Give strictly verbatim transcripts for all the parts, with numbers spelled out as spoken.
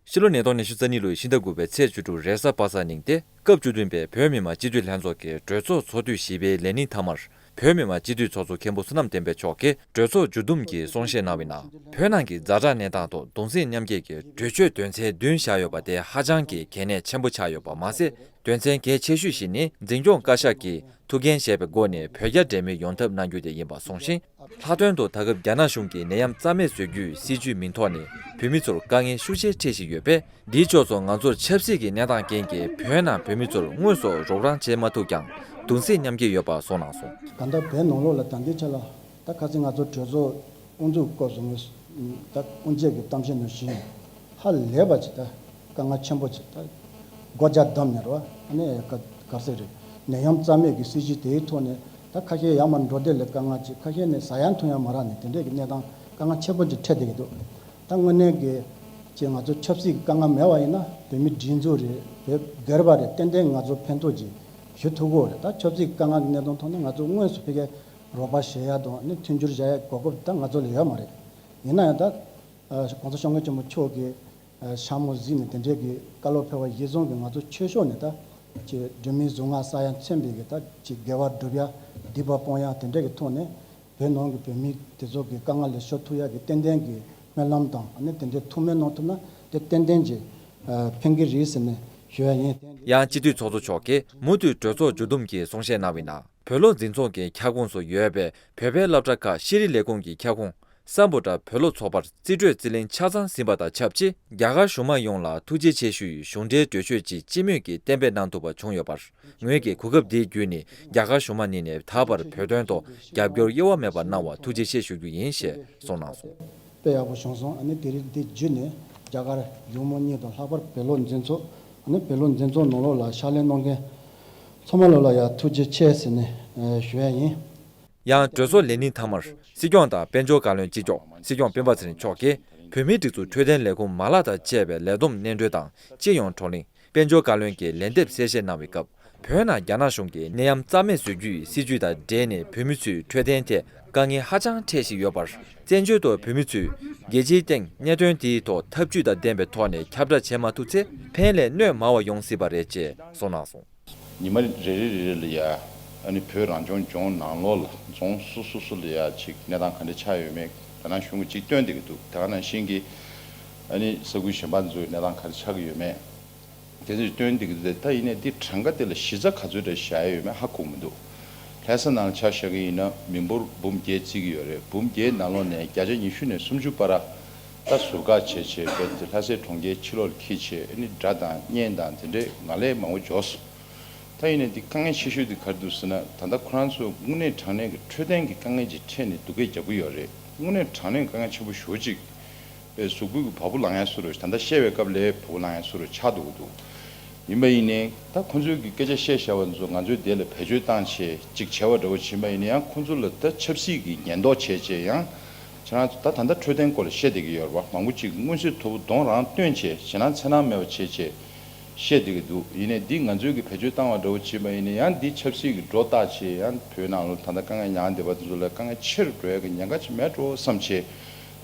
ཕྱི་ལོ་ཉིས་སྟོང་ཉི་ཤུ་རྩ་གཉིས་ལོའི་ཕྱི་ཟླ་དགུ་པའི་ཚེས་བཅུ་དྲུག་རེས་གཟའ་པ་སངས་ཉིན་ཏེ་སྐབས་བཅུ་བདུན་པའི་བོད་མི་མང་སྤྱི་འཐུས་ལྷན་ཚོགས་ཀྱི་གྲོས་ཚོགས་ཚོགས་དུས་བཞི་པའི་ལས་ཉིན་མཐའ་མར། བོད་མི་མང་སྤྱི་འཐུས་ཚོགས་གཙོ་མཁན་པོ་བསོད་ནམས་བསྟན་འཕེལ་མཆོག་གིས་གྲོས་ཚོགས་མཇུག་བསྡོམས་ཀྱི་གསུང་བཤད་གནང་བའི་ནང་། བོད་ནང་གི་ཛ་དྲག་གནས་སྟངས་ཐོག་གདུང་སེམས་མཉམ་སྐྱེད་ཀྱི་གྲོས་ཆོད་དོན་ཚན་བདུན་བཞག་ཡོད་པ་དེ་ཧ་ཅང་གི་གལ་གནད་ཆེན་པོ་ཆགས་ཡོད་པ་མ་ཟད། དོན་ཚན་གལ་ཆེ་ཤོས་ཤིག་ནི་འཛིན་སྐྱོང་བཀའ་ཤག་གིས་ཐུགས་འགན་བཞེས་པའི་སྒོ་ནས་བོད་རྒྱ་འབྲེལ་མོལ་ཡོང་ཐབས་གནང་རྒྱུ་དེ་ཡིན་པ་གསུངས་ཤིང་། ལྷག་དོན་དུ་ད་སྐབས་རྒྱ་ནག་གཞུང་གིས་ནད་ཡམས་རྩ་མེད་བཟོ་རྒྱུའི་སྲིད་ཇུས་མིང་ཐོག་ནས་བོད་མི་ཚོར་དཀའ་ངལ་ཤུགས་ཆེ་འཕྲད་བཞིན་ཡོད་པས། འདིའི་ཕྱོགས་སུ་ང་ཚོར་ཆབ་སྲིད་ཀྱི་གནས་སྟངས་རྐྱེན་གྱིས་བོད་ནང་བོད་མི་ཚོར་དངོས་སུ་རོགས་རམ་བྱེད་མ་ཐུབ་ཀྱང་གདུང་སེམས་མཉམ་སྐྱེད་ཡོད་པ་གསུངས་གནང་སོང་། གང་ལྟར་བོད་ནང་ལོགས་ལ་ད་ལྟའི་ཆ་ལ་ད་ཁ་སང་ང་ཚོ་གྲོས་ཚོགས་དབུ་འཛུགས་སྐོར་བཟུང་བའི་ད་དབུ་འབྱེད་ཀྱི་གཏམ་བཤད་ནང་བཞིན་ཧ་ལས་པ་ཅིག་ད་དཀའ་ངལ་ཆེན་པོ་ཅིག་ད་སྒོ་རྒྱག་བསྡམས་ནས་རེད་བ། ཨ་ནི་ག་ག་ཟེར་རེད། ནད་ཡམས་རྩ་མེད་ཀྱི་སྲིད་ཇུས་དེའི་ཐོག་ནས་ད་ཁ་ཤས་ཡར་མར་འགྲོ་བསྡད་ལ་དཀའ་ངལ་ཅིག་ཁ་ཤས་ནས་ཟ་ཡང་འཐུང་ཡང་མ་རག་ནས་དེ་འདྲས་ཀྱི་གནས་སྟངས་དཀའ་ངལ་ཆེན་པོ་ཅིག་འཕྲད་བསྡད་ཀྱི་འདུག་ད་དངོས་གནས་ཀྱི་ཅིག་ང་ཚོ་ཆབ་སྲིད་ཀྱི་དཀའ་ངལ་མེད་པ་ཡིན་ན་བོད་མི་སྒྲིག་འཛུགས་རེད། བོད་སྒེར་པ་རེད། ཏན་ཏན་ང་ཚོ་ཕན་ཐོགས་ཅིག་ཞུ་ཐུབ་ཀྱི་ཡོད་རེད། ད་ཆབ་སྲིད་ཀྱི་དཀའ་ངལ་གྱི་གནས་སྟངས་ཐོག་ནས་ང་ཚོ་དངོས་སུ་ཕ་གིར་རོགས་པ་བྱེད་ཡ་དང་ནི་མཐུན་འགྱུར་བྱེད་ཡ་གོ་སྐབས་ད་ང་ཚོ་ལ་ཡོད་མ་རེད། ཡིན་ན་ཡང་ད་༸གོང་ས་༸སྐྱབས་མགོན་ཆེན་པོ་མཆོག་གིས་ཨ་ཤ་མོ་གཟིགས་ནས་དེ་འདྲའི་གི་བཀའ་སློབ་ཕེབས་པ་གཞིར་བཟུང་གི་ང་ཚོ་ཆོས་ཕྱོགས་ནས་ད་ཅིག་སྒྲོན་མེའི་གཟུངས་སྔགས་བསགས་ཡ་མཚོན་པའི་གི་ད་ཅིག་དགེ་བ་སྒྲུབ་ཡ་སྡིག་པ་སྤོང་ཡ་དེ་འདྲའི་གི་ཐོག་ནས་བོད་ནང་གི་བོད་མི་དེ་ཚོ་གི་དཀའ་ངལ་ལས་ཤོར་ཐུབ་ཡ་གི་ཏན་ཏན་གི་སྨོན་ལམ་དང་ཨ་ནི་དེ་འདྲའི་ཐུགས་སྨོན་གནང་ཐུབ་ན་དེ་ཏན་ཏན་གྱི་ཨ་ཕན་གི་རེད་ཟེར་ནས་ཞུ་ཡ་ཡིན། ཡང་སྤྱི་འཐུས་ཚོགས་གཙོ་མཆོག་གིས་མུ་མཐུད་གྲོས་ཚོགས་མཇུག་བསྡོམས་ཀྱི་གསུང་བཤད་གནང་བའི་ནང་། བོད་ལུགས་འཛིན་ཚོགས་ཀྱི་ཁྱབ་ཁོངས་སུ་ཡོད་པའི་བོད་པའི་སློབ་གྲྭ་ཁག་ཤེས་རིག་ལས་ཁུངས་ཀྱི་ཁྱབ་ཁོངས་སམ་བྷོ་ཊ་བོད་ལུགས་ཚོགས་པར་རྩིས་སྤྲོད་རྩིས་ལེན་ཆ་ཚང་ཟིན་པ་དང་ཆབས་ཅིག་རྒྱ་གར་གཞུང་མང་ཡོངས་ལ་ཐུགས་རྗེ་ཆེ་ཞུའི་གཞུང་འབྲེལ་གྲོས་ཆོད་ཅིག་སྤྱི་མོས་ཀྱིས་གཏན་འབེབས་གནང་ཐུབ་པ་བྱུང་ཡོད་པར། ངོས་ཀྱིས་གོ་སྐབས་འདི་བརྒྱུད་ནས་རྒྱ་གར་གཞུང་མང་གཉིས་ནས་ད་བར་བོད་དོན་ཐོག་རྒྱབ་སྐྱོར་གཡེལ་བ་མེད་པ་གནང་བར་ཐུགས་རྗེ་ཆེ་ཞུ་རྒྱུ་ཡིན་ཞེས་གསུངས་གནང་སོང་། དཔེ་ཡག་པོ་བྱུང་སོང་། ཨ་ནི་དེ་རིང་འདི་བརྒྱུད་ནས་རྒྱ་གར་ཡུལ་མི་གཉིས་དང་ལྷག་པར་བོད་ལུགས་འཛིན་ཚོགས་ཨ་ནི་བོད་ལུགས་འཛིན་ཚོགས་ནང་ལོགས་ལ་ཕྱག་ལས་གནང་མཁན་ཚང་མ་ལོ་ལ་ཡང་ཐུགས་རྗེ་ཆེ་ཟེར་ནས་ཨ་ཞུ་ཡ་ཡིན། ཡང་གྲོས་ཚོགས་ལས་ཉིན་མཐའ་མར་སྲིད་སྐྱོང་དང་དཔལ་འབྱོར་བཀའ་བློན་གཅིག་ལྕོགས་སྲིད་སྐྱོང་སྤེན་པ་ཚེ་རིང་མཆོག་གིས་བོད་མིའི་སྒྲིག་འཛུགས་འཕྲོད་བསྟེན་ལས་ཁུངས་མ་ལག་དང་བཅས་པའི་ལས་བསྡོམས་སྙན་སྒྲོན་དང་སྤྱི་ཡོངས་བགྲོ་གླེང་། དཔལ་འབྱོར་བཀའ་བློན་གྱིས་ལན་འདེབས་གསལ་བཤད་གནང་བའི་སྐབས། བོད་ནང་རྒྱ་ནག་གཞུང་གིས་ནད་ཡམས་རྩ་མེད་བཟོ་རྒྱུའི་སྲིད་ཇུས་དང་འབྲེལ་ནས་བོད་མི་ཚོའི་འཕྲོད་བསྟེན་ཐད་དཀའ་ངལ་ཧ་ཅང་འཕྲད་བཞིན་ཡོད་པར། བཙན་བྱོལ་དུ་བོད་མི་ཚོས་རྒྱལ་སྤྱིའི་སྟེང་གནད་དོན་དེའི་ཐོག་ཐབས་ཇུས་དང་ལྡན་པའི་ཐོག་ནས་ཁྱབ་བསྒྲགས་བྱེད་མ་ཐུབ་ཚེ་ཕན་ལས་གནོད་མང་བ་ཡོང་སྲིད་པ་རེད་ཅེས་གསུངས་གནང་སོང་། ཉི་མ་རེ་རེ་རེ་རེ་ལ་ཡ་ཨ་ནི་བོད་རང་སྐྱོང་ལྗོངས་ནང་ལོགས་ལ་རྫོང་སོ་སོ་སོ་ལ་ཡ་ཅིག་གནས་སྟངས་ག་འདྲ་ཆགས་ཡོད་མེད་རྒྱ་ནག་གཞུང་གིས་ཅིག་སྟོན་བསྡད་ཀྱི་འདུག་དེ་ག་ནང་བཞིན་གྱི་ཨ་ནི་ས་ཁུལ་གཞན་པ་ཚོའི་གནས་སྟངས་ག་འདྲ་ཆགས་ཀྱི་ཡོད་མེད། དེ་ཚོས་སྟོན་འདི་གི་ད་ཡིན་ནའི་འདི་གྲངས་ཀ་དེ་ལ་གཞི་རྩ་ག་ཚོད་འདྲ་བཞག་ཡོད་མེད་ཧ་གོ་མི་འདུག་ལྷ་ས་ནང་ལ་ཆ་བཞག་གི་ཡིན་ན་མི་འབོར་འབུམ་བརྒྱད་བརྩི་གི་ཡོད་རེད། འབུམ་བརྒྱད་ནང་ལོགས་ནས་བརྒྱ་ཆ་ཉི་ཤུ་ནས་སུམ་ཅུ་བར་ད་ཟུར་བཀག་བྱས་བྱས་བོད་དེ་ལྷ་སའི་གྲོང་ཁྱེར་ཕྱི་ལོགས་ལ་འཁྱེར་བྱས་ཨ་ནི་དགྲ་དང་གཉེན་དང་དེ་འདྲའི་ངང་ལས་མང་པོ་འབྱོར་སོང་། ད་ཡིན་ནའི་འདི་དཀའ་ངལ་ཆེ་ཤོས་འདི་ག་རེ་འདུག་ཟེར་ན་ད་ལྟ་ཁོ་རང་ཚོ་དངོས་གནས་དྲང་གནས་ཀྱི་འཕྲོད་བསྟེན་གྱི་དཀའ་ངལ་ཅིག་འཕྲད་ནས་སྡུག་སྐད་རྒྱག་གི་ཡོད་རེད། དངོས་གནས་དྲང་གནས་དཀའ་ངལ་ཆེན་པོ་ཞེ་པོ་ཅིག་པའི་གཟུགས་པོའི་གི་བ་སྤུ་ལངས་ཡ་སུ་རུ་ད་ལྟ་བཤད་པའི་སྐབས་ལས་བ་སྤུ་ལངས་ཡ་སུ་རུ་ཆགས་འདུག་འདུག་ཡིན་པ་ཡིན་ནའི་ད་ཁོང་ཚོའི་གི་སྐད་ཆ་བཤད་བཞག་པ་ཚོ་ང་ཚོས་དེ་ལ་བེད་སྤྱོད་བཏང་བྱས་ཅིག་བྱས་པ་འདྲ་བོ་ཕྱིན་པ་ཡིན་ན་ཡང་ཁོང་ཚོ་ལ་ད་ཆབ་སྲིད་ཀྱི་ཉེན་རྟོག་བྱས་བྱས་ཡང་ཁྱེད་རང་ཚོ་ད་ད་ལྟ་འཕྲོད་བསྟེན་སྐོར་ལ་བཤད་བསྡད་ཀྱི་ཡོད་རེད་བ། མང་པོ་ཅིག་མངོན་གསལ་དོད་པོ་གདོང་རང་སྟོན་བྱས་ཞེད་སྣང་འཚེར་སྣང་མེད་པ་བྱས་བྱས་བཤད་བསྡད་ཀྱི་འདུག་ཡིན་ནའི་འདི་ང་ཚོས་ཀྱི་བེད་སྤྱོད་བཏང་བ་འདྲ་བོ་བྱས་པ་ཡིན་ན་ཡང་འདི་ཆབ་སྲིད་ཀྱི་སྒྲོ་བཏགས་བྱས་ཡང་བོད་ནང་ལ་ད་ལྟ་དཀའ་ངལ་མྱངས་བསྡད་པ་དེ་ཚོ་ལ་དཀའ་ངལ་ཆེ་རུ་འགྲོ་ཡ་གི་ཉེན་ཁ་ཅིག་མེད་འགྲོ་བསམ་བྱས།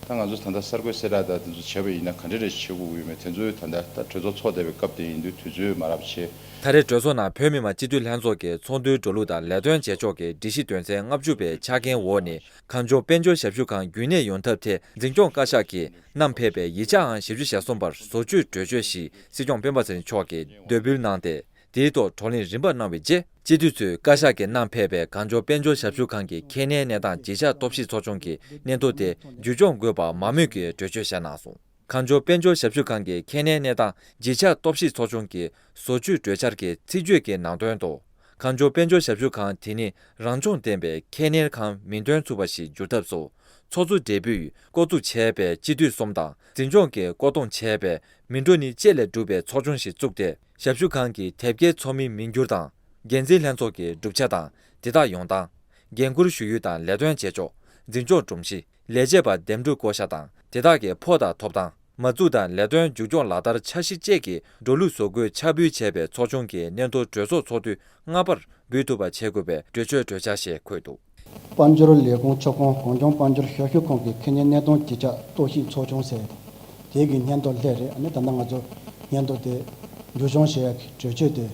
ད་ང་ཚོ་ད་ལྟ་གསར་འགོད་གསལ་བསྒྲགས་དང་དེ་ཚོ་བྱས་པ་ཡིན་ན་ག་འདྲ་རེ་བྱེད་དགོས་ཀྱི་ཡོད་མེད་དེ་ཚོའི་ད་ལྟ་ད་གྲོས་ཚོགས་ཚོགས་བསྡད་པའི་སྐབས་དེ་ཡིན་དུས་དུས་ཚོད་མ་རབས་བྱས། ད་རེས་གྲོས་ཚོགས་ནང་བོད་མི་མང་སྤྱི་འཐུས་ལྷན་ཚོགས་ཀྱི་ཚོགས་འདུའི་འགྲོ་ལུགས་དང་ལས་དོན་བྱེད་ཕྱོགས་ཀྱི་སྒྲིག་གཞི་དོན་ཚན་ལྔ་བཅུ་པའི་ཆ་རྐྱེན་འོག་ནས་གངས་ལྗོངས་དཔལ་འབྱོར་ཞབས་ཞུ་ཁང་རྒྱུན་གནས་ཡོང་ཐབས་ཐད་འཛིན་སྐྱོང་བཀའ་ཤག་གིས་བསྣམས་ཕེབས་པའི་ཡིག་ཆའང་ཞེ་བཅུ་ཞེ་གསུམ་པར་བཟོ་བཅོས་གྲོས་ཆོད་ཞིག་སྲིད་སྐྱོང་སྤེན་པ་ཚེ་རིང་མཆོག་གིས་འདོན་འབུལ་གནང་སྟེ། དེའི་ཐོག་བགྲོ་གླེང་རིམ་པ་གནང་བའི་རྗེས། སྤྱི་འཐུས་ཚོས་བཀའ་ཤག་གིས་བསྣམས་ཕེབས་པའི་གངས་ལྗོངས་དཔལ་འབྱོར་ཞབས་ཞུ་ཁང་གི་ཁེ་གནས་གནས་སྟངས་བརྗིད་ཆགས་སྟོབས་ཤེས་ཚོགས་ཆུང་གི་སྙན་ཐོ་དེ་བསྒྱུར་སྐྱོང་དགོས་པ་མང་མོས་ཀྱིས་གྲོས་ཆོད་བཞག་གནང་སོང་། གངས་ལྗོངས་དཔལ་འབྱོར་ཞབས་ཞུ་ཁང་གི་ཁེ་གནས་གནས་སྟངས་བརྗིད་ཆགས་སྟོབས་ཤེས་ཚོགས་ཆུང་གི་བཟོ་བཅོས་གྲོས་འཆར་གྱི་ཚིག་བརྗོད་ཀྱི་ནང་དོན་དུ། གངས་ལྗོངས་དཔལ་འབྱོར་ཞབས་ཞུ་ཁང་དེ་ནི་རང་སྦྱོང་ལྡན་པའི་ཁེ་གནས་ཁང་མིང་འདོན་ཚུགས་པ་ཞིག་འགྱུར་ཐབས་སུ། ཚོགས་གཙོ་སྦྲེལ་པོས་བསྐོ་འཛུགས་བྱས་པའི་སྤྱི་འཐུས་གསུམ་དང་འཛིན་སྐྱོང་གིས་བསྐོ་གཏོང་བྱས་པའི་མི་འགྲོ་ནི་བཅས་ལས་གྲུབ་པའི་ཚོགས་ཆུང་ཞིག་བཙུགས་ཏེ། ཞབས་ཞུ་ཁང་གི་དེབ་སྐྱེལ་ཚོགས་མི་མིང་བསྒྱུར་དང་། འགན་འཛིན་ལྷན་ཚོགས་ཀྱི་གྲུབ་ཆ་དང་དེ་དག་ཡོང་སྟངས། འགན་འཁུར་ཞུ་ཡུལ་དང་ལས་དོན་བྱེད་ཕྱོགས། འཛིན་སྐྱོང་སྒྲོམ་གཞི། ལས་བྱེད་པ་འདེམས་སྒྲུག་བསྐོ་བཞག་དང་དེ་དག་གི་ཕོགས་དང་ཐོབ་ཐང་། མ་འཛུགས་དང་ལས་དོན་མཇུག་སྐྱོང་ལག་བསྟར་འཆར་གཞི་བཅས་ཀྱི་འགྲོ་ལུགས་བཟོ་འགོད་ཕྱག་ཕུལ་བྱས་པའི་ཚོགས་ཆུང་གི་སྙན་ཐོ་གྲོས་ཚོགས་ཚོགས་དུས་ལྔ་པར་འབུལ་ཐུབ་པ་བྱེད་དགོས་པའི་གྲོས་ཆོད་གྲོས་འཆར་ཞེས་འཁོད་འདུག་དཔལ་འབྱོར་ལས་ཁུངས་ཁྱབ་ཁོངས་གངས་ལྗོངས་དཔལ་འབྱོར་ཞབས་ཞུ་ཁང་གི་ཁེ་གནས་གནད་དོན་བརྗིད་ཆགས་སྟོབས་ཤེས་ཚོགས་ཆུང་ཟེར། དེ་གི་སྙན་ཐོ་སླེབས་རེད། ཨ་ནི་ད་ལྟ་ང་ཚོ་སྙན་ཐོ་དེ་མཇུག་སྐྱོང་བྱེད་ཡག་གི་གྲོས་ཆོད་དེ་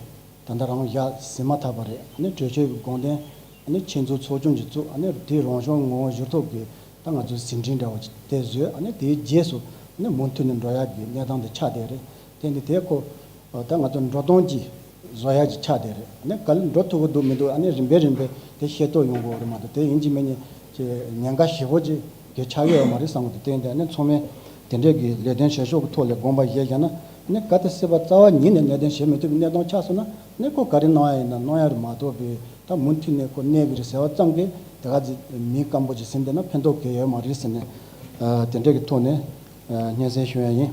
ད་ལྟ་རང་ཡ་ཟིན་མ་ཐག་པ་རེད། ཨ་ནི་གྲོས་ཆོད་ཀྱི་དགོངས་དོན་ཨ་ནི་ཆེད་འཛུགས་ཚོགས་ཆུང་གིས་བཙུགས། ཨ་ནི་དེའི་རང་སྦྱོང་ངོ་བོ་བསྒྱུར་ཐོག་གི་ད་ང་ཚོའི་ཟིན་བྲིས་འདྲ་བོ་ཅིག་དེ་བཟོས། ཨ་ནི་དེའི་རྗེས་སུ་ཨ་ནི་མུ་མཐུད་ནས་འགྲོ་ཡག་གི་གནས་སྟངས་དེ་ཆགས་བསྡད་རེད། དེ་ནི་དེ་ཁོ་ད་ང་ཚོ་འགྲོ་སྟངས་ཀྱི་བཟོ་ཡ་ཅིག་ཆགས་བསྡད་རེད། ཨ་ནི་ག་ལ་འགྲོ་ཐུབ་ཀྱི་འདུག་མི་འདུག་ཨ་ནི་རིམ་པས་རིམ་པས་དེ་ཤེས་རྟོགས་ཡོང་དགོས་རེད་མ་གཏོགས། དེ་ཡིན་གཅིག་མིན་གཉིས་ཀྱི་ཉེན་ཁ་ཞེ་པོ་ཅིག་གི་ཆགས་ཡོད་མ་རེད་བསམ་གྱི་འདུག་དེ་ཡིན་དུས་ཨ་ནི་ཚང་མས་དེ་འདྲས་ཀྱི་ལས་དོན་བྱེད་ཕྱོགས་ཀྱི་ཐོག་ལ་དགོངས་པ་བཞེས་བཞག་ན། ཨ་ནི་གལ་ཏེ་སྲིད་པ་རྩ་བ་ཉིད་ནས་ལས་དོན་བྱེད་མི་ཐུབ་པའི་གནས་སྟངས་ཆགས་སོང་ན། ཨ་ནི་ཁོ་ག་རེ་གནང་ཡ་ཡིན་ན་གནང་ཡ་རེད་མ་གཏོགས་པའི་ད་མུ་མཐུད་ནས་ཁོ་གནས་ཀྱི་རེད་ཟེར་བ་ཙམ་གྱིས་དེ་ག་ཚོད་མི་སྐམ་པོ་ཅིག་ཟིན་བསྡད་ན་ཕན་ཐོགས་གང་ཡང་ཡོད་མ་རེད་ཟེར་ནས་དེ་འདྲས་ཀྱི་ཐོག་ནས་སྙན་སེང་ཞུ་ཡ་ཡིན།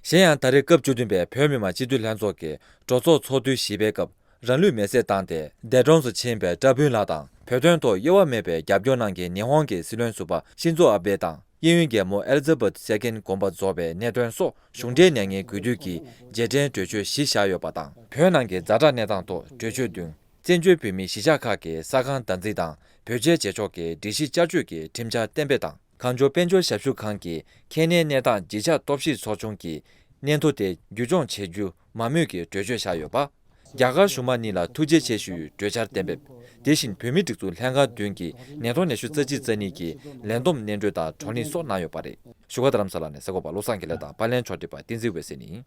གཞན་ཡང་ད་རེས་སྐབས་བཅུ་བདུན་པའི་བོད་མི་མང་སྤྱི་འཐུས་ལྷན་ཚོགས་ཀྱི་གྲོས་ཚོགས་ཚོགས་དུས་བཞི་པའི་སྐབས་རང་ལུས་མེར་སྲེག་བཏང་སྟེ་འདས་གྲོངས་སུ་ཕྱིན་པའི་བཀྲ་ཕུན་ལགས་དང་བོད་དོན་ཐོག་གཡོ་བ་མེད་པའི་རྒྱབ་སྐྱོར་གནང་མཁན་ཉི་ཧོང་གི་སྲིད་བློན་ཟུར་པ་ཤིན་ཛོ་ཨ་བྷེ་དང་། དབྱིན་ཡུལ་རྒྱལ་མོ་ཨེ་ལི་ཛ་བྷེཐ་གསན་དགོངས་པ་རྫོགས་པའི་གནད་དོན་སོགས་གཞུང་འབྲེལ་མྱ་ངན་གུས་འདུད་ཀྱི་རྗེས་དྲན་གྲོས་ཆོད་བཞི་བཞག་ཡོད་པ་དང་། བོད་ནང་གི་ཛ་དྲག་གནས་སྟངས་ཐོག་གྲོས་ཆོད་བདུན། བཙན་བྱོལ་བོད་མིའི་གཞིས་ཆགས་ཁག་གི་ས་ཁང་བདག་འཛིན་དང་བེད་སྤྱོད་བྱེད་ཕྱོགས་ཀྱི་སྒྲིག་གཞི་བསྐྱར་བཅོས་ཀྱི་ཁྲིམས་འཆར་གཏན་འབེབས་དང་། གངས་ལྗོངས་དཔལ་འབྱོར་ཞབས་ཞུ་ཁང་གི་ཁྱད་གནས་གནས་སྟངས་བརྗིད་ཆགས་རྟོག་ཞིབ་ཚོགས་ཆུང་གིས་སྙན་ཐོ་དེ་བརྒྱུད་སྐྱོང་བྱེད་རྒྱུ་མ་མོས་ཀྱི་གྲོས་ཆོད་བཞག་ཡོད་པ། རྒྱ་གར་གཞུང་མང་གཉིས་ལ་ཐུགས་རྗེ་ཆེ་ཞུའི་གྲོས་འཆར་གཏན་འབེབས། དེ་བཞིན་བོད་མིའི་སྒྲིག་འཛུགས་ལྷན་ཁང་བདུན་གྱི་ཉིས་སྟོང་ཉི་ཤུ་རྩ་གཅིག་རྩ་གཉིས་ཀྱི་ལས་བསྡོམས་སྙན་སྒྲོན་དང་བགྲོ་གླེང་སོགས་གནང་ཡོད་པ་རེད། བཞུགས་སྒར་རྡ་རམ་ས་ལ་ནས་གསར་འགོད་པ་བློ་བཟང་དགེ་ལེགས་དང་པར་ལེན་ཕྱོགས་སྒྲིག་པ་བསྟན་འཛིན་འོད་ཟེར་ནས་ཡིན།